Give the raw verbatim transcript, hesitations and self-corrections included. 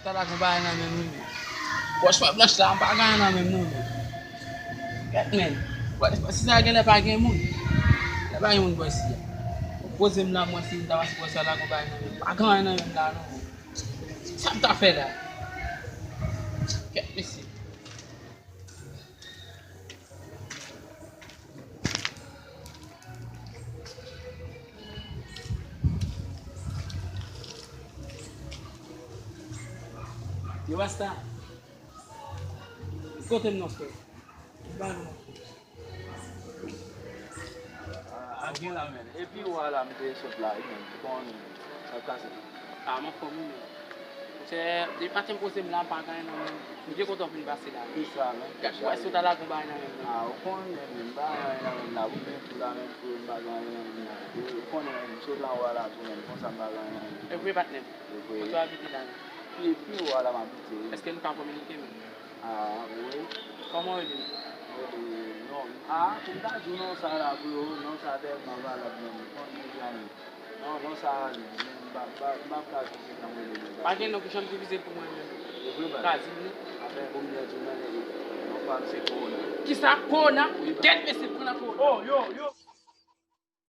Sa la gon bagay nan men m wi men. Bwòs mwen blanch la, m pa gen anyen nan men m non men. Kèt men. Bwòs si sa genlè pa gen moun. Lè pa gen moun bwòs si a. Poze m la mwen si m ta pase bwòs sa la gon bagay nan men m. Pa gen anyen nan men m la non men. Sa m ta fè la? Kèt mesye. Yo Rasta. Kote m non frè? Ba nou. A gen la men. Epi w a la m te sot la wi men. Konnen sa k pase? A m anfòm wi men. Se depi maten m poze m la, m pa gen anyen nan men m. M byen kontan w vin pase la. Ki sa men? Gad, wè si w ta lage yon bagay nan men m. A ou konnen men, m pa gen anyen nan men m la. Ou menm tou la menm frè, m pa gen anyen nan men m la. Ou konnen men, m sot la w a la tou men, konsa m pa gen anyen nan men m. E vre patnè m. E vre. Kote w abite la menm? Pi, pi w a la m abite wi. Èske nou ka kominike menm? A wi. Kòman w rele? Rele non. A pou m ta di w non sa la freo, non sa tèlman valab menm. Ou konnen deja menm. Non, non sa a li menm, m pa, m pa, m pa ka di ki jan mwen rele. Pa gen non ki janm divize pou mwen menm. E vre baz. Ka di m non. Afè bon m byen di w nan rele. Non pa m se Kowona. Kisa Kowona? Wi baz. Gèt mesye Kowona Kowona. Oh yo yo.